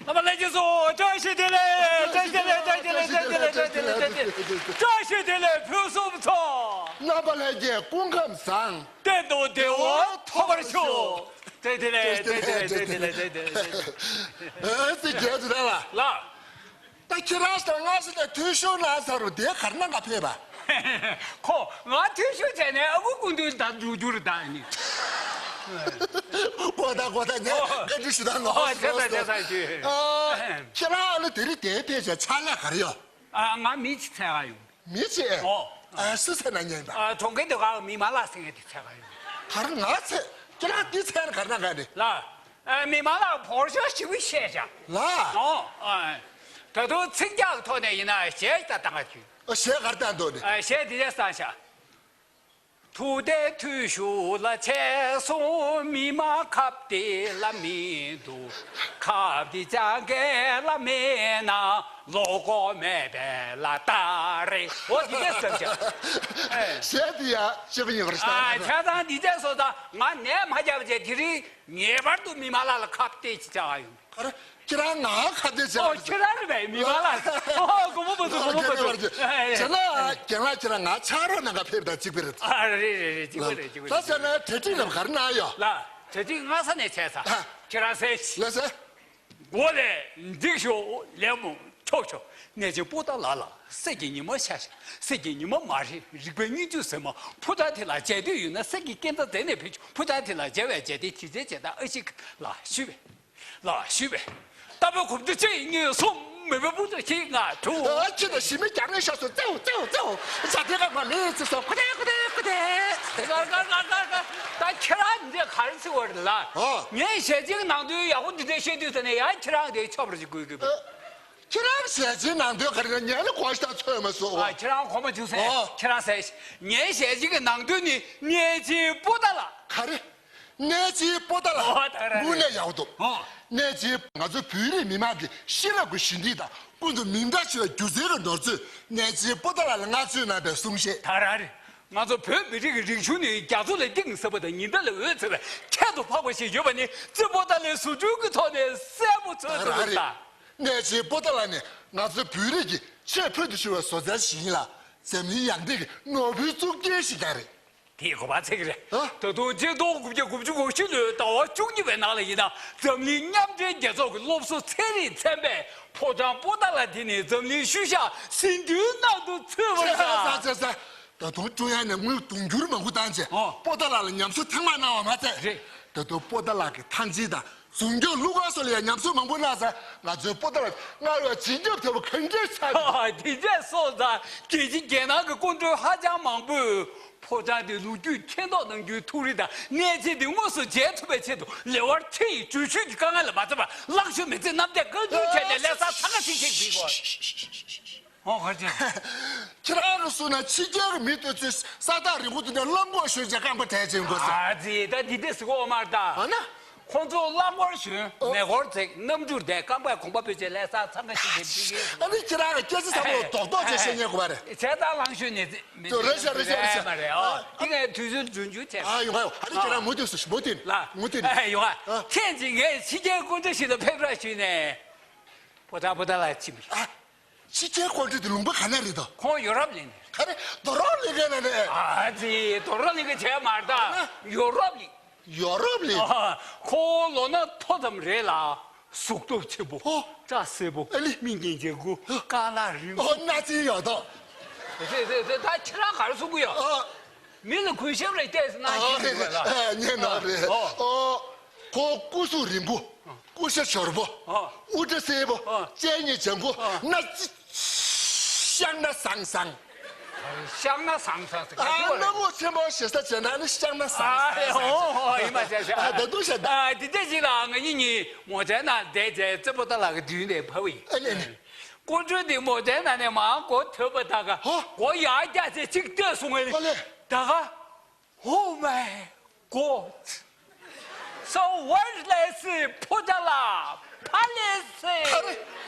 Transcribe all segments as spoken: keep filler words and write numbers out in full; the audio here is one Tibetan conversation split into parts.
རྣམ་པ་ལྷན་རྒྱས་ཚོ་བཀྲ་ཤིས་བདེ་ལེགས། བཀྲ་ཤིས་བདེ་ལེགས། བཀྲ་ཤིས་བདེ་ལེགས། བཀྲ་ཤིས་བདེ་ལེགས། བཀྲ་ཤིས་བདེ་ལེགས། ཕུན་སུམ་ཚོགས། རྣམ་པ་ལྷན་རྒྱས་སྐུ་ཁམས་བཟང་། གཏན་དུ་བདེ་བ་ཐོབ་པར་ཤོག་བཀྲ་ཤིས་བདེ་ལེགས། བཀྲ་ཤིས་བདེ་ལེགས། བཀྲ་ཤིས་བདེ་ལེགས། བཀྲ་ཤིས་བདེ་ལེགས། ཨ་ཙི་རྒྱལ་དུ་ལ། ལགས། ད་ཁྱེད་རང་ཚོ་སྔ་ས་ནས་འཐུས་ཤོར་གནང་ཚར་རུ་དེ་གར་ན་ང་ཕེབས་པ། ཁོ་ང་འཐུས་ཤོར་བྱས་ནས་ཨ་ཁུ་སྐུ་མདུན་ད་འགྲོ་རྒྱུ་རེད་ད་ནི། གོ་ད་གོ་ད་ངས་ཨོ། བཀའ་འདྲི་ཞུ་ད་ནོ། ཨོ་བྱས་ཙང་བྱས་ཙང་ཞུ། ཨ། ཁྱེད་རང་ཨ་ལ་དེ་རིང་དེ་ཕེབས་བྱས་ཕྱག་ལས་ག་རེ་ཡོད། ཨ་ང་མི་ཅིག་འཚོལ་ག་ཡོང་། མི་ཅིག་ཨོ། ཨ་སུ་འཚོལ་ན་ཉན་པ། ཨ་གྲོང་ཁྱེར་དེ་ག་མི་མ་ལགས་ཟེར་མཁན་དེ་འཚོལ་ག་ཡོང་། ག་རེ་ང་འཚོལ། ཁྱེད་རང་འདི་འཚོལ་ན་ག་རེ་ན་ག་རེ། ལགས། ཨ་མི་མ་ལགས་བོར་ཤོག་ཞིག་བཤད་བྱ། ལགས། ཨོ། ཨ། ད་དུང་ཚིག་རྒྱག་ཐོག་ནས་ཡིན་ན་གཞས་ད་བཏང་ག་བྱོས། ཨོ་གཞས་ག་རེ་བཏང་འདུག་ནི། ཨ་གཞས་འདི་འདྲས་བཏང་བྱ། ཐུགས་གཏད་འཐུས་ཤོར་ལ་ཆས་སོང་། མི་མ་ཁ་བདེ་ལ་མི་འདུག་ཁ་བདེ་ཅང་གས་ལ་མེད་ན། ལོ་གོ་མེད་པས་ལ་ད་རེ། འོ་འདི་འདྲས་བསམ་བྱ། ཨེ། གཞས་འདི་ཡང་སྤྱི་པ་ཡིན་པར་ཨ་ཤེས། ཆ་ཚང་འདི་འདྲས་སོང་ཙང་ང་ནད་མ་བརྒྱབ་བྱས་དེ་རིང་ངེས་པར་དུ་མི་མ་ལགས་ལ་ཁ་གཏད་ཅིག་བྱ་བ་ཡོང་། ཁྱེད་རང་ང་ཁ་གཏད་བྱ་བ། ཨོ་ཁྱེད་རང་རེད་པས་མི་མ་ལགས། ཨོ་དགོངས་པ་མ་ཚོམ། དགོངས་པ་མ་ཚོམ། ཨེ། བྱས་ན་རྒན་ལགས་ཁྱེད་རང་ང་ཕྱག་རོགས་གནང་ག་ཕེབས་དང་གཅིག་པ་རེད། ཨ་རེད་རེད་རེད། གཅིག་པ་རེད། གཅིག་པ་རེད། ད་བྱས་ན་གྲ་སྒྲིག་རྣམས་ག་རེ་གནང་ཡོད། ལགས་གྲ་སྒྲིག་སྔ་ས་ནས་བྱས་ཚར། ཨ། ཁྱེད་རང་གསན་ཞིག་ལགས་སོ། མགོ་ལས་འགྲིག་ཤོག་ལས་མོ་ཆོག་ཆོག་གནས་ཆེན་པོ་ཏཱ་ལ་ལ་གསེར་གྱི་ཉི་མ་ཤར་ཤག་གསེར་གྱི་ཉི་མ་མ་རེད། རིག་པའི་སྙིང་བཅུད་ཟེར་མ། ཕོ་བྲང་དེ་ལ་མཇལ་འདོད་ཡོད་ན་གསེར་གྱི་སྐས་འཛེགས་མཛད་ནས་ཕེབས་ཆོག་ཕོ་བྲང་དེ་ལ་མཇལ་བའི་མཇལ་དེ་དེ་རྗེས་བྱེད་དང་ཨ་ཞིག་ལ་ཞུས་པས། ལ་ཞུས་པས། རྟ་ཕོ་གོམ་བདེ་གཅིག་གཉིས་གསུམ། མི་བུ་སྤུན་གྲོགས་ཤིག་ང་དྲུག་ཨ་ཁྱི་དང་ཞི་མི་རྒྱག་ངེས་ཤོག་སོ། ཙེའུ་ཙེའུ་ཙེའུ། བྱ་དེ་ག་མ་ལི་ཙི་སོ་ཁོ་དེ་ཁོ་དེ་ཁོ་དེ། ད་ཁྱེད་རང་འདི་ག་རེ་ཟེར་བ་རེད་ལ། ཨོ། ངས་ཞལ་ལྕེ་གི་ནང་དོན་ཡག་པོ་འདི་འདྲ་བཤད་དུས་ད་ནས་ཡང་ཁྱེད་རང་དེ་ཆོབ་ར་ཅིག་དགོས་ཀྱི། ཁྱེད་རང་ཞལ་ལྕེའི་ནང་དོན་ག་རེ་ན་ངས་ལ་གོ་ཤ་ཚོད་མ་སོང་། ཨ་ཁྱེད་རང་གོ་མ་བྱུང་ཟེར། ཨོ། ཁྱེད་རང་ཟེར། ངའི་ཞལ་ལྕེ་གི་ནང་དོན་ནི་གནས་ཆེན་པོ་ཏཱ་ལ། ག་རེ། གནས་ཆེན་པོ་ཏཱ་ལ། ཨོ་ད་ར་རེད། དངོས་གནས་ཡག་པོ་འདུག་ཨོ། གནས་ཆེན་ང་ཚོ་བོད་རིགས་མི་མང་གི་ཤེས་རབ་ཀྱི་ཞི་བདེ་དང་ཀུན་ཏུ་མིང་གྲགས་ཆེ་བའི་སྒྱུ་རྩལ་གྱི་ནོར་རྫས་གནས་ཆེན་པོ་ཏཱ་ལ་ལ་བསྔགས་བརྗོད་གནང་བའི་གསུང་བཤད། ད་ར་རེད། ང་ཚོ་བོད་མི་རིགས་ཀྱི་རིག་གཞུང་ནི་རྒྱ་མཚོ་ལས་གཏིང་ཟབ་པ་དང་ཉི་ཟླ་ལས་འོད་ཚ་བའི་ཁྱད་དུ་འཕགས་པ་ཞིག་ཡོད་པ་ནི་རྩེ་པོ་ཏཱ་ལའི་ཟུང་དྲུང་གི་ཐོག་ནས་གསལ་པོ་ཚོར་ཐུབ་པ་རེད་ད། གནས་ཆེན་པོ་ཏཱ་ལ་ནི་ང་ཚོ་བོད་རིགས་ཀྱི་ཆེས་ཕུལ་དུ་ཕྱིན་པའི་བཟོ་རྩལ་ཞིག་ཡིན་ལ། འཛམ་གླིང་ཡང་སྟེང་གི་ནོར་བུའི་གཙུག་རྒྱན་ཞིག་ཀྱང་རེད། དེའི་གོ་བ་ཚིག་རེད། ཨ། ད་དུང་ཆིག་སྟོང་དགུ་བརྒྱ་དགུ་བཅུ་གོ་བཞི་ལོའི་ཟླ་བ་བཅུ་གཉིས་པའི་ནང་ལ་ཡིན་ན་འཛམ་གླིང་མཉམ་འབྲེལ་རྒྱལ་ཚོགས་ཀྱི་སློབ་གསོ་ཚན་རིག་ཚན་པས་ཕོ་བྲང་པོ་ཏཱ་ལ་དེ་ནི་འཛམ་གླིང་ཤུལ་བཞག་ཟིན་བྲིས་ནང་དུ་ཚུད་པར་ཆགས། ད་དུང་ཀྲུང་དབྱང་ནས་དངུལ་དུང་ཕྱུར་མང་པོ་བཏང་རྗེས་ཨོ། པོ་ཏཱ་ལ་ལ་ཉམས་གསོ་ཐེངས་མང་གནང་བ་མ་ཚད། རེད། ད་དུང་པོ་ཏཱ་ལ་གི་ཐང་ཆེན་དང་། ཟུང་སྐྱོང་གླུ་གར་སོགས་ལ་ཡང་ཉམས་གསོ་མང་པོ་གནང་ཙང་ང་ཚོའི་པོ་ཏཱ་ལ་སྔར་བས་བྱིན་རླབས་ཐེབས་པ་གང་གལ་ཆགས་འདུག་དེ་འདྲས་སོང་ཙང་རྒྱལ་སྤྱི་རྒྱལ་ནང་གི་སྐུ་མགྲོན་ཧ་ཅང་མང་པོས་ཕོ་བྲང་དེ་ལོ་རྒྱུས་མཁྱེན་རྟོགས་གནང་རྒྱུའི་ཐུགས་རེ་དང་གནས་ཆེན་དེ་དངོས་སུ་མཇལ་ཐུབ་པའི་ཆེད་དུ་ལེ་དབར་ཁྲི་ཡི་འགྲུལ་བཞུད་ཀྱི་དཀའ་ངལ་ལ་མ་འཛེམས་པར་ལྷག་ཞུ་མི་ཚེ་རྣམ་དད་བཀའ་འདྲི་བྱས་ནས་ལས་ས་ཚང་ཁ་ཚིག་ཚིག་བྲིས་དགོས། ཨོ་ག་རེ་བྱས། ཁྱེད་རང་གི་གསུང་ན་ཕྱི་རྒྱལ་གྱི་མི་དེ་ཚོས་ས་ཐག་རིང་པོ་དེ་ནས་རླངས་འཁོར་ཞོན་བྱས་རྐང་པ་བྲེགས་བྱས་འགོ་ཟེར། ཨ་ཙི་ད་འདི་འདྲས་ཟེར་གོ་མ་རེད་ད། ཨ་ན། ཁོང་ཚོ་རླངས་འཁོར་ཞོན་ཨོ། མེ་འཁོར་འཛེགས་གནམ་གྲུར་བསྡད་རྐང་པས་གོམ་པ་སྤོས་བྱས་ལས་ས་ཚང་ཁ་ཞིག་བསྡད་འགྲིག་གི། ཨ་ནི་ཁྱེད་རང་གི་སྐད་ཆ་ཚ་པོ་རྡོག་རྡོག་བྱས་བཤད་ཉན་དགོས་པ་རེད། བྱས་ཙང་རླངས་ཞོན་ནས་མི་འདུག་རེད་ཤག་རེད་ཤག་རེད་ཤག་མ་རེད་ཨོ། ཨ། འདི་ངས་དུས་ཚོད་རྒྱུན་འཇུག་བྱས། ཨ་ཡོང་ཨ་ཡོང་ཨ་ནི་ཁྱེད་རང་མུ་མཐུད་སུ་མུ་མཐུད་ལ་མུ་མཐུད་ནས་ཨ་ཡོང་ཨ། ཨ། ཐེངས་གཅིག་ངས་ཕྱི་རྒྱལ་སྐུ་མགྲོན་ཞིག་ལ་ཕེབས་རོགས་ཞུས་ནས། པོ་ཏཱ་པོ་ཏཱ་ལ་ཕྱིན་པ་རེད། ཨ། ཕྱི་རྒྱལ་སྐུ་མགྲོན་དེ་ལུང་པ་ག་ནས་རེད་དོ། ཁོང་ཡོ་རོབ་གླིང་ནས་རེད། ག་རེ། རྡོ་རོག་གླིང་ག་ནས་རེད། ཨ་ཙི་རྡོ་རོག་གླིང་ག་བྱས་མ་རེད་ད། ཨ་ན། ཡོ་རོབ་གླིང་། ཡོ་རོབ་གླིང་། ཨ། ཁོང་ལོ་ན་མཐོ་ཙམ་རེད་ལ་གཟུགས་སྟོབས་ཆེན་པོ། ཨོ། སྐྲ་སེར་པོ། ཨ་ལི། མིག་སྙིང་རྗེ་པོ། ཨ། རྐང་ལག་རིང་པོ། ཨོ་སྣ་རྩེ་ཡག་དོ། རེད་རེད་རེད། ད་ཁྱེད་རང་ག་རེ་གསུང་གི་ཡོད། ཨ། མི་ལ་གུས་ཞབས་རེ་བལྟས་ཟེར་ན་ཨ་ཤེས་རེད་རེད། ལ། ཨ་ཉན་ན་རེད། ཨོ། ཨོ། ཁོ་སྐུ་གཟུགས་རིང་པོ། སྐུ་ཤ་འབྱོར་པོ། ཨོ། དབུ་སྐྲ་སེར་པོ། ཨོ། སྤྱན་གཉིས་ལྗང་གུ། ཨོ། སྣ་རྩེ། ཤང་སྣ་བཟང་བཟང་། ཤང་སྣ་བཟང་བཟང་ཟེར་ག་ཨ་ཅི་བ་སྣ་རེད། མོ་ཆེན་པོ་ཞེ་ས་བྱས་ན་ནི་ཤང་སྣ་བཟང་ཨ་བཟང་ཨོ་ཨོ་ཨོ་ཡིན་མ་བྱས་བྱས། ཨ་ད་དུང་བཤད་ད། ཨ་དེ་འདྲ་ཞིག་ལ་ང་གཉིས་གཉིས་མོ་ཊའི་ནང་བསྡད་བྱས་རྩེ་པོ་ཏཱ་ལ་གི་མདུན་ནས་བབས་པ་ཡིན། ཨ་ནི་ཨ་ནི། སྐུ་མགྲོན་དེ་མོ་ཊའི་ནང་ནས་མར་སྒོ་ཐོན་པ་ད་ག་ཧོ། སྒོ་ཡར་བཀྱག་བྱས་ཅིག་ལྟོས་སོང་ངས་ནི། ཨ་ལེ། ད་ག Oh my God! So where is Potala Palace? ཨ་རེ།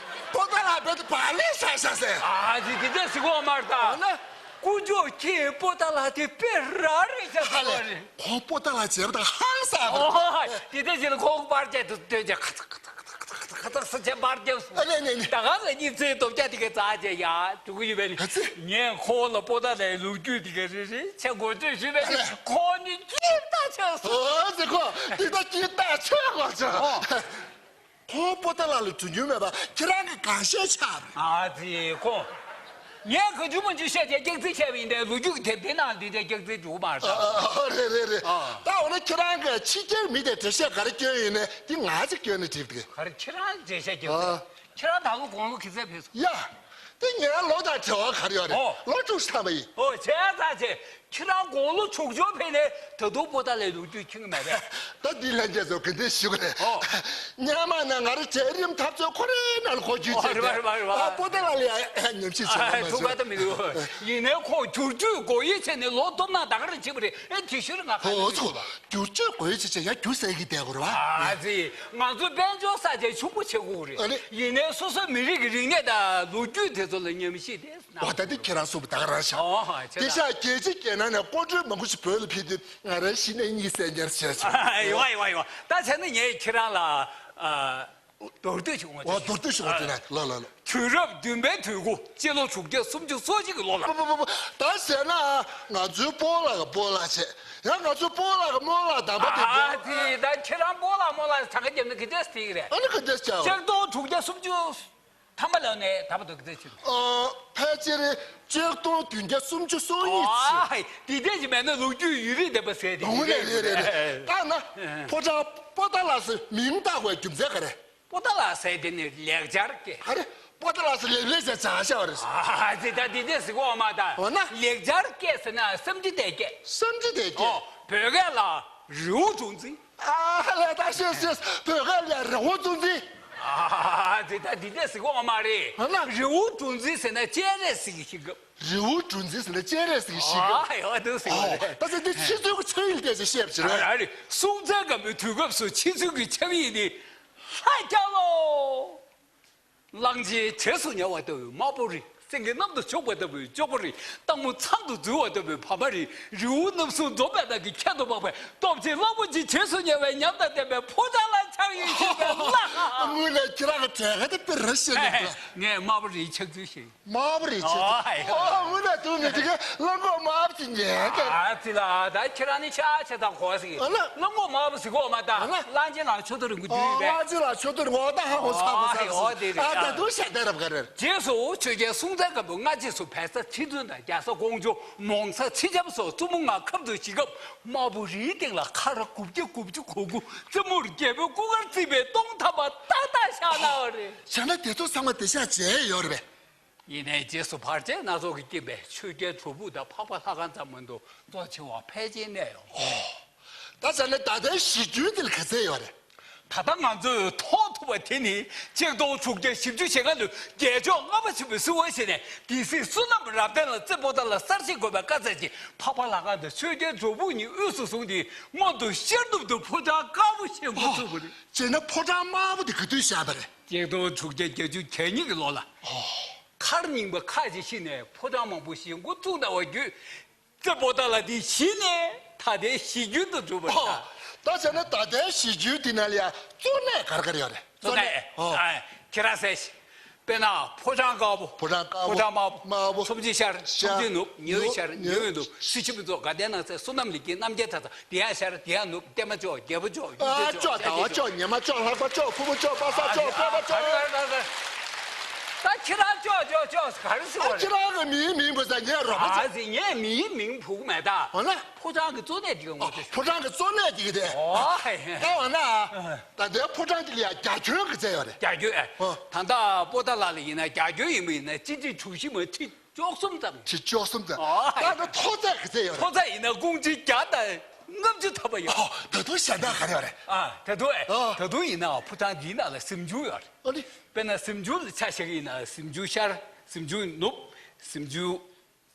པོ་ཏཱ་ལ་བེད་པ་ལེ་ཤ་ཤ་ཟེར། ཨ་ཙི་དེ་འདྲ་ཟེར་གོ་མ་རེད་ད། འོ་ན། དཀོན་མཆོག་ཁྱེད་པོ་ཏཱ་ལ་དེ་དཔེ་ར་རེད་ཤག་ཟེར་བ་རེད། ཁོང་པོ་ཏཱ་ལ་བྱེད་པ་དང་ཧང་སང་བ། ཨོ་དེ་འདྲ་ཟེར་ན་ཁོང་པར་བྱས་དུ་སྟོན་བྱས་ཁ་ཚ་ཁ་ཚ་ཁ་ཚ་ཁ་ཚ། ད་ས་ཆ་པར་རྒྱབ་སོང་། ཨ་ལེ་ལེ་ལེ། ད་ག་ལ་གཉིས་ཚེ་སྟོབས་རྒྱ་དེ་ག་ཙག་ཅེ་ཡ་འགྲོ་གི་ཡོད་པས་ནི། ག་ཚོད། ངས་ཁོ་ལ་པོ་ཏཱ་ལའི་ལོ་རྒྱུས་དེ་ག་རེ་རེ་ཆ་འགོ་སྤྲོད་ཞུས་པས་ནི། ཨ་ལེ། ཁོ་ནི་སྐྱིད་ད་ཆགས་སོང་། ཨོ་ཟེར་ཁོ་དེ་ད་སྐྱིད་ད་ཆགས་གོ་ཆགས། ཨོ། ཁོ་པོ་ཏཱ་ལ་ལ་འགྲོ་མྱོང་མེད་པ་ཁྱེད་རང་གི་གང་ཤེས་ཆགས་རེད། ཨ་ཙི་ཁོ། ངས་ག་རྒྱུ་མ་རྒྱུ་བཤད་དེ་སྐྱག་རྫུན་བཤད་པ་ཡིན་ཏེ་ལོ་རྒྱུས་ཀྱི་དེབ་དེ་ནང་འདི་དེ་སྐྱག་རྫུན་འགྲོ་གི་མ་རེད། ཨ་ཨ་ཨ་རེད་རེད་རེད། ཨ། ད་འོ་ན་ཁྱེད་རང་གི་ཕྱི་རྒྱལ་མི་དེ་འགྲེལ་བཤད་ག་རེ་སྐྱོན་ཡིན་ནའི་འདི་ང་ཚོས་སྐྱོན་ནས་འགྲིག་གི། ག་རེ་ཁྱེད་རང་འགྲེལ་བཤད་རྒྱབ། ཨ། ཁྱེད་རང་ད་ལོ་དགུང་ལོ་ག་ཚོད་ཕེབས་སོང་། ཡ། དེ་ངའི་ལོ་དང་བྲལ་བ་ག་རེ་ཡོད་རེད། ཨོ། ལོ་དྲུག་ཅུ་ཐམ་པ་ཡིན། ཨོ་བྱས་ཙང་བྱས། ཁྱེད་རང་དགུང་ལོ་དྲུག་ཅུ་ཕེབས་ནས་ད་དུང་པོ་ཏཱ་ལའི་ལོ་རྒྱུས་མཁྱེན་གྱི་མེད་པས། ད་འདི་ལྷན་རྒྱས་ཚོ་ག་འདྲ་ཞུ་གི་རེད། ཨོ། སྔོན་མ་ནས་ང་རང་གྲལ་རིམ་འཐབ་རྩོད་ཁོ་རའི་ནང་ལ་འཁོར་རྒྱུ་བྱས་ཏེ། ཨོ་རེད་པ་རེད་པ་རེད་པ། ཨ་པོ་ཏཱ་ལ་ལ་ཡ་ཉམས་ཞིབ་བྱེད་ཨ་མ་ཐུག་བྱུང་པ་ད་མི་འདུག་ཡིན་ནའི་ཁོང་བསྒྱུར་བཅོས་སྒོ་དབྱེ་བྱས་ནས་ལོ་སྟོང་ནང་ད་ག་རེ་བྱེད་པ་རེད། ཨེ་དེ་ཤུལ་ང་ཁ་ཨོ་ཚོ་བསྒྱུར་བཅོས་སྒོ་དབྱེ་བྱས་བྱས་ཡ་རྒྱུ་ཟེར་གི་བསྡད་དགོས་རེད་པ། ཨ་ཙི། ང་ཚོ་དཔལ་འབྱོར་ས་ཆ་ཆུང་པོ་བྱེད་དགོས་རེད། ཨ་ནི། ཡིན་ནའི་སོ་སོའི་མི་རིགས་ཀྱི་རིག་གནས་དང་ལོ་རྒྱུས་དེ་ཚོ་ལ་ཉམས་ཞིབ་དེ། འོ་ད་འདི་ཁྱེད་རང་གསུངས་པ་ད་ག་རང་ཤག་ཨོ་ཧ་ཆེ་དེ་ཤག་རྒྱལ་སྤྱི་རྒྱལ་ནང་ནས་སྐུ་མགྲོན་མང་པོ་ཞིག་བོད་ལ་ཕེབས་དུས་ང་རང་གཞི་ནས་གཉིད་སད་ཉེར་བྱས་བྱུང་། ཡོ་ཡོ་ཡོ། ད་བྱས་ན་ངས་ཁྱེད་རང་ལ་ཨ་མདོར་བསྡུས་ཤིག་འོ་ཨོ་མདོར་བསྡུས་ཤིག་འོ་དེ་ན་ལ་ལ་ལ། དུས་རབས་བདུན་པའི་དུས་འགོ་སྤྱི་ལོ་དྲུག་བརྒྱ་སུམ་ཅུ་སོ་གཅིག་གི་ལོ་ལ། པོ་པོ་པོ་པོ། ད་བྱས་ན་ང་ཚོའི་སྤོ་ལགས་སྤོ་ལགས་བྱས་ཡང་ང་ཚོའི་སྤོ་ལགས་སྨོན་ལགས་དམ་པ་དེ་ཨ་པོ། དེ་ད་ཁྱེད་རང་སྤོ་ལགས་སྨོན་ལགས་གྲངས་ཀ་བརྒྱབ་ན་ག་འདྲས་ཐིག་རེད། ཨ་ནི་ག་འདྲས་བྱ་བ། ཆིག་སྟོང་དྲུག་བརྒྱ་སུམ་ཅུ། ཐ་མ་ལ་ནས་ད་བར་དུ་ག་ཚོད་ཕྱིན། ཨ། ཕལ་ཆེར་ཆིག་སྟོང་བདུན་བརྒྱ་སུམ་ཅུ་སོ་གཉིས་ཕྱིན། ཨ་དེ་འདྲས་ཀྱི་མེད་ན་ལོ་རྒྱུས་ཡུན་རིང་ལྡན་པ་ཟེར་དེ་འོ་རེད་རེད་རེད་རེད། ད་ན་ཕོ་བྲང་པོ་ཏཱ་ལ་ཟེར་མིང་བཏགས་པའི་རྒྱུ་མཚན་ག་རེ། པོ་ཏཱ་ལ་ཟེར་དེ་ནི་ལེགས་སྦྱར་སྐད། ཨ་རེ། པོ་ཏཱ་ལ་ཟེར་ལེགས་ལེགས་ཟེར་བྱ་བྱ་བ་རེད། ཨ་དེ་ད་དེ་འདྲས་ཟེར་གོ་མ་ད། འོ་ན། ལེགས་སྦྱར་སྐད་ཟེར་ན་བསམ་གྱི་དེ་སྐད། བསམ་གྱི་དེ་སྐད། ཨོ་བོད་སྐད་ལ་རི་བོ་གྲུ་འཛིན། ཨ་ལས་ད་ཤེས་ཤེས་བོད་སྐད་ལ་རི་བོ་གྲུ་འཛིན། ཨ་དེ་ད་དེ་འདྲས་ཟེར་གོ་མ་རེད། ཨ་ལ། རི་བོ་གྲུ་འཛིན་ཟེར་ན་སྤྱན་རས་གཟིགས་ཀྱི་ཞིང་ཁམས། རི་བོ་གྲུ་འཛིན་ཟེར་ན་སྤྱན་རས་གཟིགས་ཀྱི་ཞིང་ཁམས། ཨ་ཡོད་འདུག་ཟེར་བ་རེད། ད་ཟེར་འདི་ཕྱི་ཚུལ་གྱི་ཕྱག་ཡིག་བལྟས་ཚེ་ཤེས་པ་ཞིག་རེད། ཨ་རེ། སྲོང་བཙན་སྒམ་པོའི་དུས་སྐབས་སུ་ཕྱི་ཚུལ་གྱི་ཕྱག་ཡིག་ནི། ལྷ་རྒྱལ་ལོ། གླང་ཆེན་བྱེས་སུ་ཉལ་བ་ལྟ་བུའི་དམར་པོ་རི། སེང་གེ་གནམ་དུ་ཕྱོགས་པ་ལྟ་བུའི་ལྕོག་པོ་རི། སྟག་མོ་ཚང་དུ་འཛུལ་བ་ལྟ་བུའི་བ་མ་རི། རི་བོ་རྣམ་གསུམ་འཛོམས་པའི་ནང་གི་ཁྱད་དུ་འཕགས་པའི་སྟོབས་ཆེན་གླང་པོ་ཆེ་བྱེས་སུ་ཉལ་བའི་ཉམས་དང་ལྡན་པའི་ཕོ་བྲང་ལ་ཕྱག་ཡིག་ཞུས་པའི་ལྷ། དངོས་གནས་ཁྱེད་རང་གི་གྲས་ཀ་དེ་དཔེ་ར་བཤད་ནས་འདུག་ངས་དམར་པོ་རིའི་ཕྱག་མཛོད་བཞེས། དམར་པོ་རིའི་ཕྱག་མཛོད། ཨོ་ཧའི། ཨོ་དངོས་གནས་འདུག་ནི་དེ་གའི་གླང་གོག་དམར་པོ་ཅིག་ཉན་གི། ཨ་ཙི་ལ་ད་ཁྱེད་རང་ནི་ཤ་ཆེ་དང་གོ་ཟིག་ཨ་ལ། གླང་གོག་དམར་པོ་ཟིག་གོ་མ་ད། ཨ་ལ། གླང་ཆེན་ལ་ཆོ་ཏོ་རིང་གུ་དུས་ཨོ་རེད། གླང་ཆེན་ལ་ཆོ་ཏོ་རིང་གུ་ད་ཧ་གོ་ས་གོ་ས་གོ་ཨོ་ས། དེ་རེད། ཨ་ད་དུང་ཤ་ད་རབ་ག་རེད། རྗེས་སུ་ཆོས་རྒྱལ་སྲོང་བཙན་སྒམ་པོ་སྔ་རྗེས་སུ་བལ་བཟའ་ཁྲི་བཙུན་དང་རྒྱ་བཟའ་ཀོང་ཇོ་མོང་བཟའ་ཁྲི་ལྕམ་སོགས་བཙུན་མོ་ལྔ་ཁབ་ཏུ་བཞེས་སྐབས་དམར་པོ་རིའི་སྟེང་ལ་ཁ་ར་དགུ་བརྒྱ་དགུ་བཅུ་གོ་དགུ་རྩེ་མོར་རྒྱལ་པོའི་སྐུ་དཀར་བརྩིགས་པའི་སྟོང་ཐམ་པ་ཏག་ཏག་བཞག་གནང་བ་རེད། བྱས་ན་དེ་ཚོ་ཚང་མ་དེ་ཤ་བྱས་ཡོད་རེད་པས། ཡིན་ནའི་རྗེས་སུ་བར་ཆད་སྣ་ཚོགས་ཀྱིས་རྐྱེན་པས་ཆོས་རྒྱལ་སྒྲུབ་ཕུག་དང་འཕགས་པ་ལྷ་ཁང་ཙམ་མ་གཏོགས་གཙོ་ཆེ་བ་ཕལ་ཆེར་གནས་ཡོད། ད་བྱས་ན་ད་ལྟའི་གཞི་རྒྱུན་དེ་ལ་ག་ཚད་ཡོད་རེད། ད་ལྟ་ང་ཚོས་མཐོང་ཐུབ་པ་དེ་ནི་ཆིག་སྟོང་དྲུག་བརྒྱ་བཞི་བཅུ་ཞེ་ལྔ་ལོའི་རྒྱལ་མཆོག་ལྔ་པ་ཆེན་པོས་གསོལ་བ་བཞེས་ནས་སྡེ་སྲིད་བསོད་ནམས་རབ་བརྟན་ལ་རྩེ་པོ་ཏཱ་ལ་གསར་བཞེངས་དགོས་པའི་བཀའ་སྩལ་རྗེས་འཕགས་པ་ལྷ་ཁང་དང་ཆོས་རྒྱལ་སྒྲུབ་ཕུག་གཉིས་དབུས་སུ་བཟུང་སྟེ་སྔོན་དུ་ཤར་ནུབ་ཏུ་ཕོ་བྲང་དཀར་པོ་བཞེངས་འགོ་ཚུགས་པ་རེད། བྱས་ན་ཕོ་བྲང་དམར་པོ་དེ་ག་དུས་བཞེངས་པ་རེད། ཆིག་སྟོང་དྲུག་བརྒྱ་བརྒྱད་ཅུ་གྱ་གཉིས་ཀྱི་ལོ་ལ། མཁར་རྙིང་པ་ཁག་ཅིག་བཤིག་ནས་ཕོ་བྲང་མང་པོ་བཞེངས་འགོ་བཙུགས་གནང་བ་བརྒྱུད། རྩེ་པོ་ཏཱ་ལ་དེ་གཞི་ནས་ད་ལྟའི་གཞི་རྒྱུན་དུ་གྲུབ་པ་རེད། ད་བྱས་ན་ད་ལྟའི་གཞི་རྒྱུན་དེ་ནང་ལ་ཡང་གཙོ་གནད་ག་རེ་ག་རེ་ཡོད་རེད། གཙོ་གནད། ཨོ། ཨ། ཁྱེད་རང་གསལ་ཞིག་དཔེར་ན་ཕོ་བྲང་དཀར་པོ། ཕོ་བྲང་དཀར་པོ། ཕོ་བྲང་དམར་པོ། དམར་པོ། ཚོམས་ཆེན་ཤར། ཤར། ཚོམས་ཆེན་ནུབ། ཉི་འོད་ཤར། ཉི་འོད་ནུབ། སྲི་ཞུ་མི་ཚོགས་དགའ་ལྡན་ནགས་ཚལ། བསོད་ནམས་ལེགས་སྐྱེས་རྣམ་རྒྱལ་ཐ་ཚ། དེ་ཡང་ཤར། དེ་ཡང་ནུབ། བརྟན་མ་ཕྱོགས། རྒྱལ་པོ་ཕྱོགས། ཨ་གཡུལ་ཕྱོགས། ཟླ་བ་ཕྱོགས། ཉི་མ་ཕྱོགས། ལྷག་པ་ཕྱོགས། ཕུར་བུ་ཕྱོགས། པ་སངས་ཕྱོགས། སྤོས་པ་ཕྱོགས། ད་ཁྱེད་རང་ཕྱོགས་ཕྱོགས་ཕྱོགས་ག་རེ་ཟེར་བ་རེད། ཁྱེད་རང་གི་མིའི་མིང་བུ་ས་ངས་རོགས་པ་ཨ་ཟེར། ངས་མིའི་མིང་བུ་གི་མེད་ད། འོ་ན། ཕོ་བྲང་གི་གཙོ་གནད་དེ་ག་ངོ་སྤྲོད་ཞུ། ཕོ་བྲང་གི་གཙོ་གནད་དེ་ག་དེ། ཨོ། ད་འོ་ན། ད་ལྟའི་ཕོ་བྲང་དེ་ལ་ཡང་རྒྱ་ཁྱོན་ག་ཚད་ཡོད་རེད། རྒྱ་ཁྱོན་ཨེ། ཨོ། ད་ལྟ་པོ་ཏཱ་ལ་ལ་ཡིན་ན་རྒྱ་ཁྱོན་ཡིན་པ་ཡིན་ན་སྤྱི་ཁྲི་གྲུ་བཞི་མ་ཁྲི་བཅུ་གསུམ་ཙམ། ཁྲི་བཅུ་གསུམ་ཙམ། ཨོ། ད་ལྟ་མཐོ་ཚད་ག་ཚད་ཡོད་རེད། མཐོ་ཚད་ཡིན་ན་ཀུང་ཇི་བརྒྱ་དང་ལྔ་བཅུ་ཐམ་པ་ཡོད། ཨོ། ད་དུང་གཞན་དག་ག་རེ་ཡོད་རེད། ཨ། ད་དུང་ཨེ། ཨོ། ད་དུང་ཡིན་ན་ཕོ་བྲང་འདིའི་ནང་ལ་གཟིམ་ཆུང་ཡོད་རེད། ཨ་ནི། དཔེར་ན་གཟིམ་ཆུང་ལ་ཆ་བཞག་གི་ཡིན་ན་གཟིམ་ཆུང་ཤར། གཟིམ་ཆུང་ནུབ། གཟིམ་ཆུང་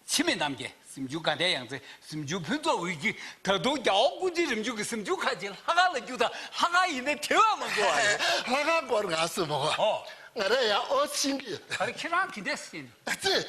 འཆི་མེད་རྣམ་རྒྱལ། གཟིམ་ཆུང་དགའ་ལྡན་ཡང་རྩེ། གཟིམ་ཆུང་ཕུན་ཚོགས་དབུས་སྐྱིད། ད་དུང་རྒྱལ་དབང་ཀུན་མཁྱེན་རིམ་བྱོན་གྱི་གཟིམ་ཆུང་ཁག་ཅིག་ལྷ་ཁང་ལ་བསྒྱུར་དང་ལྷ་ཁང་ཡིན་ན་དེ་བས་མང་པོ་བ་རེད། ལྷ་ཁང་སྐོར་ང་སུ་མ་གོ་ཨོ། ང་རང་ཡང་ཨོ་ཤིང་གི་ཡོད། ག་རེ་ཁྱེད་རང་དེ་འདྲས་ཟེར་ནས། ཨ་ཙི།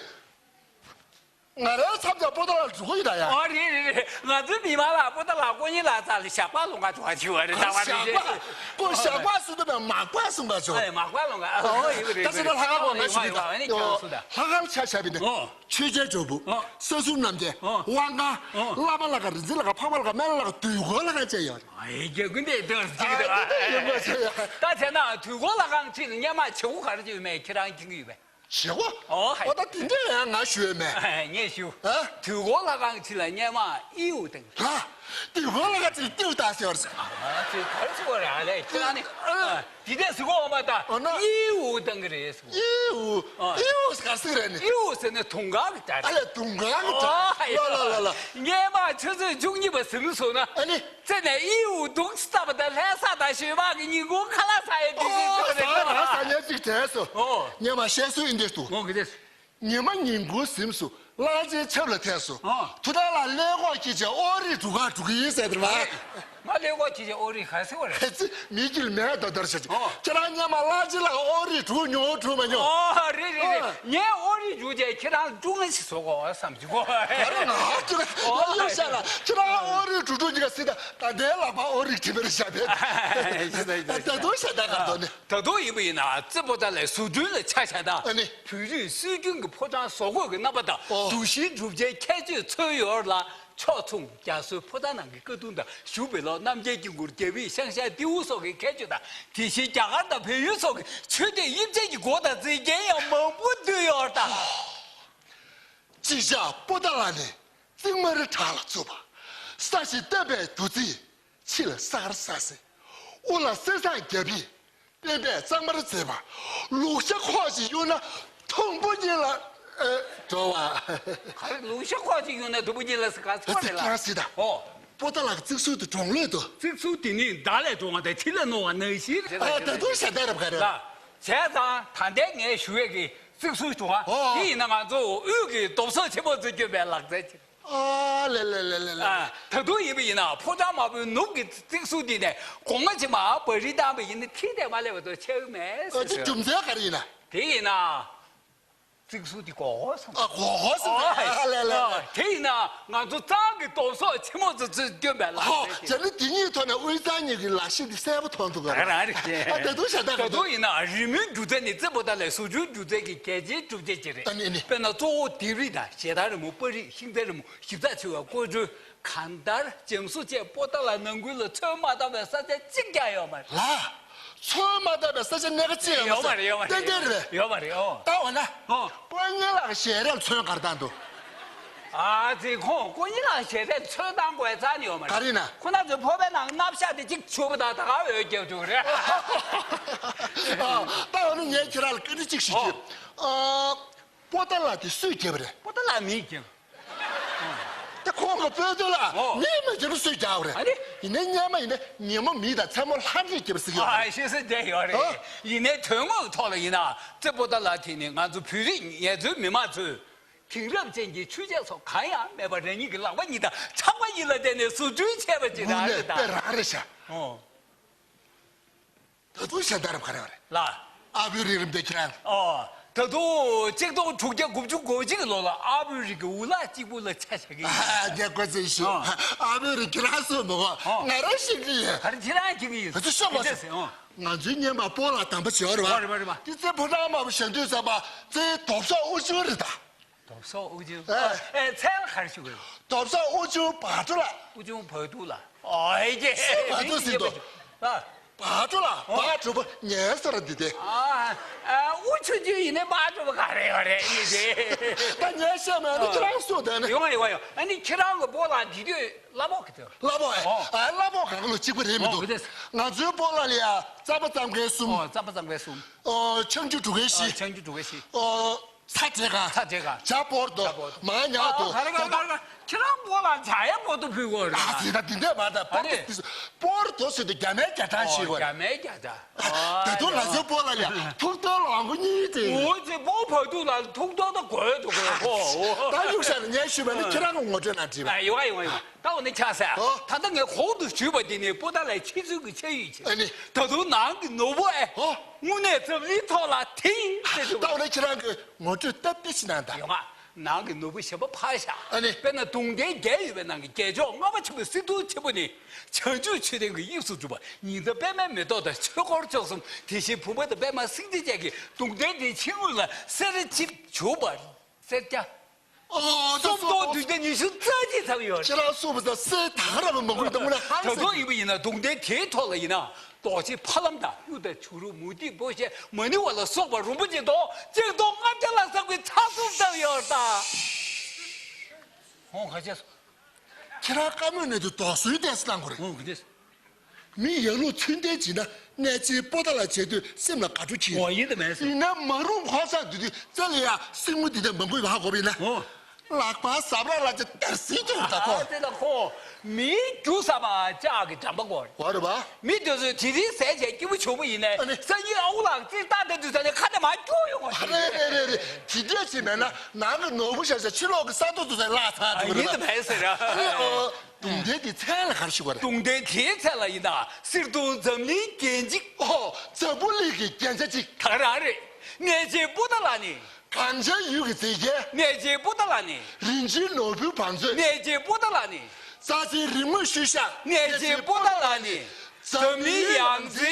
ང་རའི་མཚམས་ཀྱང་པོ་ཏཱ་ལ་འགྲོ་གི་ཡོད་ད་ཡ། ཨོ་རེད་རེད་རེད། ང་ཚོའི་མི་མང་ལ་པོ་ཏཱ་ལ་དཀོན་གཉེར་ལགས་རྩ་ལ་ཞག་པ་ལོང་ག་འགྲོ་བ་བྱེད་པ་རེད། ད་བ་རེད། ཞག་པ་ཀོ་ཞག་པ་སུ་དུ་མ་མག་པ་སུ་མ་ཆོ། ཨ་མག་པ་ལོང་ག་ཨོ་ཡིན་པ་རེད། ད་ཚོ་ན་ལྷ་ཁང་གོང་ན་ཞུ་གི་ད་ཨ་ནི་ཁྱེད་རང་སུ་ད། ལྷ་ཁང་ཆ་བཞག་པ་ཡིན་ན། ཨོ། ཆོས་རྒྱལ་ཇོ་བོ། ཨོ། ས་གསུམ་རྣམ་རྒྱལ། ཨོ། དབང་གང་། ཨོ། བླ་མ་ལ་ག་རིག་འཛིན་ལ་ག་འཕགས་པ་ལ་ག་སྨན་བླ་ལ་ག་དུས་འཁོར་ལྷ་ཁང་བཅས་ཡོད་རེད། ཨ་ཡེ་རྒྱ་ཀུན་དེ་དོན་ཟེར་གྱི་འདུག་ཨ་ཡེ་ཡོད་པ་ཟེར་ཡ། ད་བྱས་ན་དུས་འཁོར་ལྷ་ཁང་ཁྲིད་ལ་སྔོན་མ་བྱེད་སྒོ་ག་རེ་བྱས་ཡོད་མེད་ཁྱེད་རང་མཁྱེན་གྱི་ཡོད་པས། བྱེད་སྒོ། ཨོ་ཧ་ཡེ། ཨོ་ད་དེ་འདྲ་ཡང་ང་ཞུ་ཡོད་མེད། ངས་ཞུ། ཨ། དུས་འཁོར་ལྷ་ཁང་ཁྲིད་ལ་སྔོན་མ་ཨིའུ་དང་། ལ། དུས་འཁོར་ལྷ་ཁང་ཁྲིད་ལ་ཏིའུ་དང་ཟེར་བ་རེད། ཨ་ཙི་ག་རེ་ཟེར་བ་རེད། ཨ་ལས་ཁྱེད་རང་ནི། ཨ། དེ་འདྲ་ཟེར་གོ་འོ་མ་ད། འོ་ན། ཨིའུ་དང་གི་རེད་ཟེར། ཨིའུ། ཨ། ཨིའུ་ཟེར་ག་ཟེར་རེད་ནི། ཨིའུ་ཟེར་ནི་དུང་དཀར་གྱི་སྒྲ་རེད། ཨ་ལས་དུང་དཀར་གྱི་སྒྲ། ཨོ་ཧ་ཡེ། ལ་ལ་ལ་ལ། སྔོན་མ་ཆུ་ཚོད་བཅུ་གཉིས་པ་ཟིན་སོང་ན། ཨ་ནི། རྩེ་ནས་ཨིའུ་དུང་ཙམ་པ་དང་ལྷ་ས་དང་ཞོལ་པ་གི་ཉིན་གུང་ཁ་ལག་ཟ་ཡས་དུས་ཚོད་ཨོ་ཟེར་བ་རེད། ཟ་ར་ཟ་ཉལ་ཅིག་བྲལ་སོང་། ཨོ། སྔོན་མ་བཤད་སྲོལ་ཨིན་དེ་འདུག་ཨོ་གི་རེད། ཉི་མ་ཉིན་གུང་གཟིམས་སུ་གླང་ཆེན་ཆབ་ལ་ཐལ་སོང་། ཨོ། ཐུགས་ཐག་ལ་ཀླད་ཀོར་འཁྱེར་བྱས་ཨོ་རིག་འབྲུག་གར་འགྲོ་གི་ཡིན་ཟེར་དེ་མ། མ་ཀླད་ཀོར་འཁྱེར་བྱས་ཨོ་རིག་ག་ཟེར་བ་རེད། ཨེ་ཙི་མི་དཀྱིལ་མེད་དོ་དར་ཤག་ཅིག་ཨོ། ཁྱེད་རང་སྔོན་མ་གླང་ཆེན་ལ་ཨོ་རིག་འབྲུག་མྱོང་འབྲུག་མ་མྱོང་། ཨོ་རེད་རེད་རེད། ཨོ། ངས་ཨོ་རིག་འབྲུག་བྱས་ཁྱེད་རང་ཀྲུང་ཨ་ཞིག་བཟོ་དགོས་བསམ་གྱི་གོ། ག་རེ་ང་ཀྲུང་ཨ་ཨོ་ཡོད་ཤག་ལ་ཁྱེད་རང་ཨོ་རིག་འབྲུག་འབྲུག་གཉིས་ཀ་སྲིད་ད་ད་ལྟའི་ལག་པ་ཨོ་རིག་བྲིས་པ་རེད་ཤག་པས། ད་དུང་ཤ་སྟག་ག་དོ་ནི། ད་དུང་ཡིན་པ་ཡིན་ན་རྩེ་པོ་ཏཱ་ལའི་བཟོ་སྐྲུན་ལ་ཆ་བཞག་ན། ཨ་ནི། བོད་རིགས་སྲོལ་རྒྱུན་གྱི་ཕོ་བྲང་བཟོ་བཀོད་ཀྱི་རྣམ་པ་དང་ཨོ། གདུལ་ཞིང་སྒྲུབ་བྱའི་ཁྱད་ཆོས་མཚོན་ཡོད་ལ། ཕྱོགས་མཚུངས་རྒྱ་བཟོའི་ཕོ་བྲང་ནང་གི་ཀ་གདུང་དང་བཞུགས་པའི་ལོ་རྣམ་རྒྱལ་གྱི་གུར་རྒྱལ་པོའི་ཤང་ཤ་ཏེའུ་སོགས་ཀྱི་ཁྱད་ཆོས་དང་། དེ་བཞིན་རྒྱ་གར་དང་བལ་ཡུལ་སོགས་ཀྱི་མཆོད་རྟེན་དབྱིབས་ཅན་གྱི་སྒོ་དང་མཛེས་རྒྱན་ཡང་མང་པོ་འདུས་ཡོད་ལ། ཅི་བྱ་པོ་ཏཱ་ལ་ནི་རྩིག་དམར་བྲག་ལ་བཙུགས་པ། ས་གཞི་བརྟན་པའི་བདུད་རྩི་ཕྱི་ལ་སར་སར་ཟེར། དབུ་ལ་གསེར་སྲང་བརྒྱ་པའི་པད་པས་གཙང་མར་མཛེས་པ། ལུག་ཤ་ཁོག་ཅིག་གཡུགས་ན་དུམ་བུ་གཉིས་ལ་ཨེ་འགྲོ་བ། ག་རེ་ལུག་ཤ་ཁོག་ཅིག་གཡུགས་ན་དུམ་བུ་གཉིས་ལ་ཟེར་ག་ཚོད་རེད་ལ། ཁྱེད་རང་ཟེར་ད། ཨོ། པོ་ཏཱ་ལ་གི་རྩིག་ཟུར་དུ་གྲོང་ལོས་དོ། རྩིག་ཟུར་དེ་ནི་མདའ་ལས་འགྲོ་བ་དང་གྲི་ལས་རྣོ་བ་ནང་བཞིན་རེད། ཨ་ད་དུང་བྱ་དར་རབ་ག་རེ་ལ། ལ། བྱས་ཙང་ད་ལྟའི་ངས་ཞུ་ཡས་ཀྱི་རྩིག་ཟུར་བྱུང་བ། ཨོ། དེ་ཡིན་ན་ང་ཚོ་དབུས་ཀྱི་རྡོ་བཟོ་ཆེན་མོ་ཚོས་བསྐྱོན་པའི་ལག་རྩལ་ཅིག་ཨ་ལེ་ལེ་ལེ་ལེ་ལེ། ཨ། ད་དུང་ཡིན་པ་ཡིན་ན་ཕོ་བྲང་དམར་པོའི་ནུབ་ཀྱི་རྩིག་ཟུར་འདི་ནས་སྒོ་ང་ཕྱི་མ་བ་རི་བཏང་བ་ཡིན་ན་ཐིག་དེ་མ་སླེབས་པ་དུ་ཆེ་བ་མེད་ཨ་ཟེར་ཅི་ཞུ། རྒྱུ་མཚན་ག་རེ་ཡིན་ན། དེ་ཡིན་ན། རྩིག་ཟུར་འདི་སྒོར་སྒོར་སོང་། ཨ་སྒོར་སྒོར་སོང་། ཨ་ལེ་ལེ་ལེ། དེ་ཡིན་ན་ང་ཚོ་གཙང་གི་རྡོ་བཟོ་ཆེན་མོ་ཚོ་ཚོས་བསྐྱོན་པའི་ལག་ཨོ་རྩལ་ཅན། བྱས་ན་དེ་གཉིས་ཐོག་ནས་དབུས་གཙང་གཉིས་ཀྱི་ལག་ཤེས་འདི་གསལ་པོ་མཐོང་ཐུབ་ག་རང་རེད། ཨ་ད་དུང་བྱ་དག་ད་དུང་ཡིན་ན་རི་མོའི་སྒྱུ་རྩལ་ནི་རྩེ་པོ་ཏཱ་ལའི་བཟོ་བཅོས་སྒྱུ་རྩལ་གྱི་གལ་ཆེའི་གྲུབ་ཆ་ཅིག་རེད། ཨ་ནི་ཨ་ནི། དཔེར་ན་གཙོ་བོ་ལྡེབས་རིས་དང་ཞལ་ཏ་རི་མོ། པར་རིས། ཤིང་རྟ་རི་མོ། ཞིབ་ཚགས་ཆེ་བའི་སྐོར་བྲོ། གང་ལྟར་འཇམ་སོ་བཅས་པོ་ཏཱ་ལ་ནང་ཁུལ་ལ་ཚོན་མ་བཏབ་པའི་ས་ཆ་གཅིག་ཀྱང་ཡོད་མ་རེད། ལགས། ཚོན་མ་བཏབ་པའི་ས་ཆ་གནས་ཀ་ཅི་ཡང་ཡོད་མ་རེད། ཡོད་མ་རེད། ཏན་ཏན་རེད། ཡོད་མ་རེད། ཨོ། ད་འོ་ན། ཨོ། དཀོན་གཉེར་ལགས་ཞལ་རས་ཚོན་ག་རེ་བཏང་འདུག་ཨ་ཙི་ཁོང་དཀོན་གཉེར་ལགས་ཞལ་རས་ཚོན་བཏང་དགོས་རྩ་ནས་ཡོད་མ་རེད། ག་རེ་ན། ཁོ་ན་ཚོའི་ཕོར་པའི་ནང་སྣབས་ཤ་དེ་གཅིག་བྱུག་པ་དང་ད་ག་འོད་རྒྱབ་བཅུག་རེད། ཨ་ད་འོ་ན་ངས་ཁྱེད་རང་ལ་བཀའ་འདྲི་གཅིག་ཞུ་རྒྱུ། ཨོ། ཨ། པོ་ཏཱ་ལ་དེ་སུས་བརྒྱབ་པ་རེད། པོ་ཏཱ་ལ་མིས་བརྒྱབ། དེ་ཁོང་གི་དཔོན་སྟོད་ལ་ཨོ། མིས་མ་བརྒྱབ་ན་སུས་རྒྱག་པ་རེད། ཨ་ནི། ཡིན་ནའི་སྔོན་མ་ཡིན་ན་ཉིན་མོ་མི་དང་མཚན་མོ་ལྷ་འདྲེས་བརྒྱབ་ཟེར་གྱི་ཡོད་པ་ཨ་རེད། ཤེས་ས་བསྡད་ཡོད་རེད། ཨོ། ཡིན་ནའི་དོན་དངོས་ཐོག་ལ་ཡིན་ན་རྩེ་པོ་ཏཱ་ལ་དེ་ནི་ང་ཚོ་བོད་རིགས་ངལ་རྩོལ་མི་མང་ཚོས་དེང་རབས་ཅན་གྱི་ཆོས་ཆས་སོགས་གང་ཡང་མེད་པར་རང་ཉིད་ཀྱི་ལག་པ་གཉིས་དང་ཕྲག་པ་གཉིས་ལ་བརྟེན་ནས་བཟོ་སྐྲུན་བྱས་པ་ཅིག་རང་རེད་ད། དངོས་གནས་དཔེ་རང་རེད་ཤག་ཨོ། ད་དུང་གཞན་དག་རབ་ག་རེ་བ་རེད། ལ། ཨ་བོའི་རིགས་རིམ་དེ་ཁྱེད་རང་། ཨོ། ད་དུང་གཅིག་སྟོང་དྲུག་བརྒྱ་དགུ་བཅུ་གོ་གཅིག་ལོ་ལ་ཨ་བོའི་རིགས་ཀྱི་འུ་ལག་གཅིག་པུ་ལ་ཆ་བཞག་གི་ཡིན། ཨ་ངས་ཀོ་ཙེ་ཞུ། ཨོ། ཨ་བོའི་རིགས་ཁྱེད་རང་གསུངས་མི་གོ་ཨོ། ང་རང་ཤེས་ཀྱི་ཡིན། ག་རེ་ཁྱེད་རང་ཤེས་ཀྱི་ཡིན། ད་དུང་ཤོག་གོ་ཟེར། ཨོ། ང་ཚོའི་སྔོན་མ་སྤོ་ལགས་དམ་པ་བྱས་པ་རེད་བ། རེད་བ་རེད་བ། དེ་ཚེ་ཕོ་བྲང་དམར་པོ་བཞེངས་དུས་ཙམ་པ་ཚེ་དོབ་སོག་དབུ་ཆུ་རེད་ད། དོབ་སོག་དབུ་ཆུ། ཨ། ཨེ་མཚན་ལ་ག་རེ་ཞུ་དགོས། དོབ་སོག་དབུ་ཆུ་བག་དྲོ་ལ། དབུ་ཆུ་བག་དྲོ་ལ། ཨོ་ཨེ་ཀྱེ། བག་དྲོ་ཟེར་དོ། ཨ། བག་དྲོ་ལ་ཨོ། བག་དྲོ་པོ་ངའི་སོ་ར་འདི་དེ། ཨ། ཨ་དབུ་ཆུ་ཆུ་ཡིན་ནའི་བག་དྲོ་པོ་ག་རེ་ཡོད་རེད་ཡིན་ཏེ། ད་ངས་བཤད་མེད་ནི་ཁྱེད་རང་གསུངས་དང་ནི། ཡོང་ཡོང་ཡོང་། ཨ་ནི་ཁྱེད་རང་གི་སྤོ་ལགས་འདི་དུས་གླ་ཕོགས་གི་དོ། གླ་ཕོགས་ཨེ། ཨོ། ཨ་གླ་ཕོགས་གང་ག་ལོ་གཅིག་པ་རེད་མི་འདུག་ཨོ་ག་ཚོད། ང་ཚོའི་སྤོ་ལགས་ལ་ཡ་རྩམ་པ་རྩམ་མཁན་གསུམ། ཨོ་རྩམ་པ་རྩམ་མཁན་གསུམ། ཨོ་ཆང་ཆུ་འབྲུ་མཁན་བཞི། ཨོ་ཆང་ཆུ་འབྲུ་མཁན་བཞི། ཨོ། ཚྭ་བྲེག་ག་ཚྭ་བྲེག་ག་ཇ་པོར་དོ། ཇ་པོར་དོ། མ་ཉག་དོ། ཨ་ག་རེ་ག་རེ་ག་རེ་ག་རེ། ཁྱེད་རང་སྤོ་ལགས་ཇ་ཡང་པོར་དོ་ཕུལ་དགོས་རེད། ཨ་ཙི་ད་འདི་འདྲས་མ་ད་པོར་དོ། ཨ་ནི། པོར་དོ་ཟེར་དུས་རྒྱ་མའི་རྒྱ་གྲམ་ཞིག་ཨོ་རྒྱ་མའི་རྒྱ་གྲམ། ད་དུང་ང་ཚོའི་སྤོ་ལགས་ལ་ཐུགས་སྟོན་ལ་མགོ་གཉིས་ཏེ། འོ་ཙི་སྤོ་བ་དུ་ལ་ཐུགས་སྟོན་ད་དགོས་འདུག་གོ། ད་གཡུག་ཤར་ངས་ཞུས་པ་ནི་ཁྱེད་རང་གི་ངོ་སྤྲོད་ནང་བྲིས་པ། ཨ་ཡོང་ཨ་ཡོང་ཨ་ཡོང་། ད་འོ་ནི་ཆགས་ས། ཨོ། ད་ལྟ་ངས་གོང་དུ་ཞུས་པ་འདི་ནི་པོ་ཏཱ་ལའི་ཕྱི་ཚུལ་གྱི་ཆ་ཡོད་ཅིག་ཨ་ནི། ད་དུང་ནང་གི་ནོར་བུ་ཨེ། ཨོ། དངོས་གནས་འཛམ་གླིང་ཐོག་ལ་དེ་ཡིན་ཟེར་འདུག་ད་འོ་ན་ཁྱེད་རང་གི་ངོ་སྤྲོད་སྟབས་བདེ་ཞིག་གནང་དང་། ཡོང་ཨ། ནང་གི་ནོར་བུ་གཞན་པ་ཕར་བཞག་ཨ་ནི། དཔེར་ན་གདུང་རྟེན་བརྒྱད་ཡོད་པའི་ནང་གི་རྒྱལ་མཆོག་ལྔ་པ་ཆེན་པོ་སི་ཏུ་ཆེན་པོ་ནི། བྱང་ཆུབ་མཆོད་རྟེན་གྱི་དབྱིབས་སུ་གྲུབ་པ། ཉི་ཟླ་པདྨའི་མེ་ཏོག་དང་ཆོས་འཁོར་བཅུ་གསུམ། དེ་བཞིན་བུམ་པ་དང་པདྨ་སེང་ལྡེང་བཅས་ཀྱིས་གདུང་རྟེན་དེའི་ཕྱི་ངོས་ལ་གསེར་བྱེ་བྱུག་པ། གསེར་སྐྱ། ཨོ། ད་སུམ་སྟོང་བདུན་བརྒྱ་ཉི་ཤུ་རྩ་གཅིག་ཚང་ཡོད། ཁྱེད་རང་གསུངས་པ་ཙང་གསེར་ད་ག་རང་མ་མང་པོ་ཡོད། ད་དངོས་གནས་ཧང་སང་། ད་དུང་ཡིན་པ་ཡིན་ན་གདུང་རྟེན་དེའི་ཐོག་ལ་ཡིན་ན། རྡོ་རྗེ་ཕ་ལམ་དང་གཡུ་དང་བྱུ་རུ་མུ་ཏིག་སྦོ་ཤེ་མ་ཎི་བ་ལ་སོགས་པ་རིན་པོ་ཆེ་མདོག་གཅིག་སྟོང་ལྔ་བརྒྱ་ལ་སོགས་པའི་ཚ་གསུམ་བཏབ་ཡོད་ད། ཧོང་ཁ་ཆེ་སོ། ཁྱེད་རང་བཀའ་མོལ་གནད་དུ་དོགས་ཟོན་ཏོག་ཙམ་གནང་དགོས་རེད། ཧོང་ཁ་ཆེ་སོ། མི་ཡར་ལུང་ཚུན་ལྡན་བྱེད་ན་གནས་ཆེན་པོ་ཏཱ་ལ་བྱེད་དུས་སེམས་ལ་དགའ་སྤྲོ་སྐྱེ། ཨོ་ཡིན་དང་མེད་ཟེར། ཡིན་ན་མ་རུང་ཁོ་ས་དུས་དུས་རྩེ་ལ་ཡ་སྲིང་མོ་འདི་འདྲ་མང་པོ་ཡོད་ཧ་གོ་བས་ན། ཨོ། ལག་པ་ཟབ་ར་ལ་ཅི་སྟེར་སྲིད་ཀྱང་ད་ཁོ། ཨ་ཙི་ད་ཁོ། མིའི་རྒྱུ་བསགས་པ་ལྕགས་ཀྱི་འགྲམ་པ་སྐོར། བ་རུ་བ། མི་དེ་ཚོས་དེ་རིང་ཟས་བྱས་སྐྱིད་པོ་བྱུང་བ་ཡིན་ནའི། ཨ་ནི། སང་ཉིན་ཨ་ཁུ་ལགས་རྩིས་བཏང་བསྡད་དུས་ཙ་ནས་ཁ་ནས་མར་སྐྱུག་ཡོང་བ་ཞིག་རེད། རེད་རེད་རེད། དེ་འདྲས་བྱས་མེད་ན་ནང་གི་ནོར་བུ་ཤ་ཤ་ཕྱི་ལོགས་ཀྱི་ས་རྡོ་དུ་ཟས་བརླག་ཚར་འདུག་རེད་པ། ཡིན་དང་མེད་ཟེར་ར། ཨ་ནི་ཨོ། གདུང་རྟེན་དེ་མཚན་ལ་ག་རེ་ཞུ་བ་རེད། གདུང་རྟེན་དེའི་མཚན་ལ་ཡིན་ན་གསེར་གདུང་འཛམ་གླིང་རྒྱན་གཅིག་ཨོ། འཛམ་བུ་གླིང་གི་རྒྱན་ཆ་གཅིག་ད་ག་རང་རེད། གནས་ཆེན་པོ་ཏཱ་ལ་ནི། གངས་ཅན་ཡུལ་གྱི་མཛེས་རྒྱན། གནས་ཆེན་པོ་ཏཱ་ལ་ནི། རིན་ཆེན་ནོར་བུའི་བང་མཛོད། གནས་ཆེན་པོ་ཏཱ་ལ་ནི། རྩ་ཆེན་རིག་དངོས་ཤུལ་བཞག་གནས་ཆེན་པོ་ཏཱ་ལ་ནི། འཛམ་གླིང་ཡང་རྩེའི་